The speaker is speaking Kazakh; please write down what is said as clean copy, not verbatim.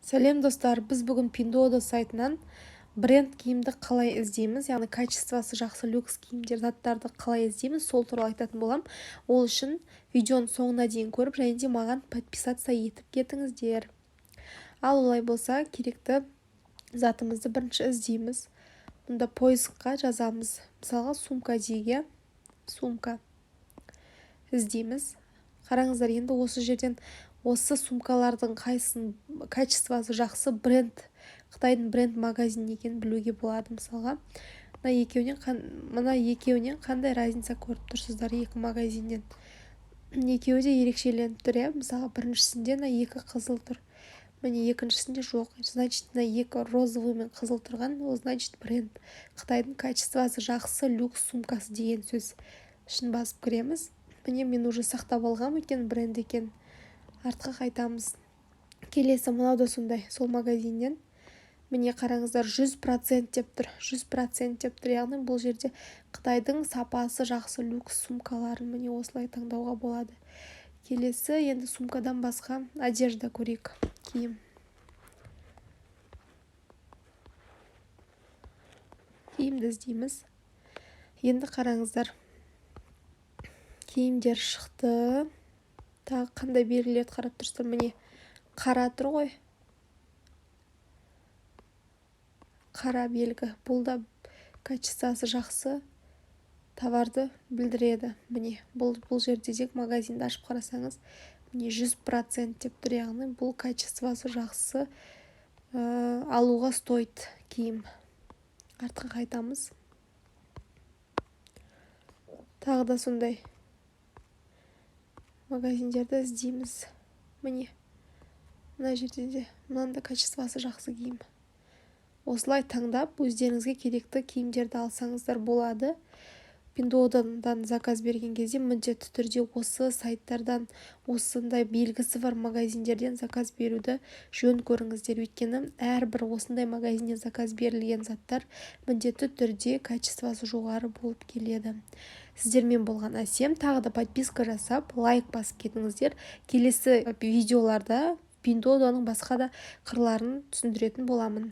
Сәлем, достар! Біз бүгін Пиндуодуо сайтынан бренд киімді қалай іздейміз, яғни качествосы жақсы люкс киімдер, заттарды қалай іздейміз, сол туралы айтатын боламын. Ол үшін видеоның соңына дейін көріп және де маған подписаться етіп кетіңіздер. Ал олай болса, керекті затымызды бірінші іздейміз. Мұнда поискқа жазамыз, мысалға, сумка дейік, иә, сумка іздейміз. Қараңыздар, енді осы жерден осы сумкалардың қайсының качествосы жақсы, бренд, қытайдың бренд магазині екенін білуге болады. Мысалға, мына екеуінен қандай разница көріп тұрсыздар? Екі магазиннен екеуі де ерекшеленіп тұр, иә. Мысалға, біріншісінде мына екі қызыл тұр, міне, екіншісінде жоқ. Значит, мына екі розовый мен қызыл тұрған, ол значит бренд, қытайдың качествосы жақсы люкс сумкасы деген сөз. Ішін басып кіреміз. Міне, мен уже сақтап алғанмын, өйткені бренд екен. Артқа қайтамыз. Келесі мынау да сондай, сол магазиннен. Міне, қараңыздар, 100% деп тұр, 100% деп тұр, яғни бұл жерде қытайдың сапасы жақсы люкс сумкаларын міне осылай таңдауға болады. Келесі енді сумкадан басқа одежда көрейік, киім. Киімді іздейміз. Енді қараңыздар, киімдер шықты. Тағы қандай белгілерді қарап тұрсыздар? Міне, қара тұр ғой, қара белгі. Бұл да качествосы жақсы товарды білдіреді. Міне, бұл жерде де магазинді ашып қарасаңыз, міне, 100% деп тұр, яғни бұл качествосы жақсы, алуға стоит киім. Артқа қайтамыз. Тағы да сондай магазиндерді іздейміз. Міне, мына жерде де мынаның да качествосы жақсы киім. Осылай таңдап, өздеріңізге керекті киімдерді алсаңыздар болады. Пиндуодуодан заказ берген кезде міндетті түрде осы сайттардан, осындай белгісі бар магазиндерден заказ беруді жөн көріңіздер, өйткені әрбір осындай магазиннен заказ берілген заттар міндетті түрде качествосы жоғары болып келеді. Сіздермен болған Әсем. Тағы да подписка жасап, лайк басып кетіңіздер. Келесі видеоларда Пиндуодуоның басқа да қырларын түсіндіретін боламын.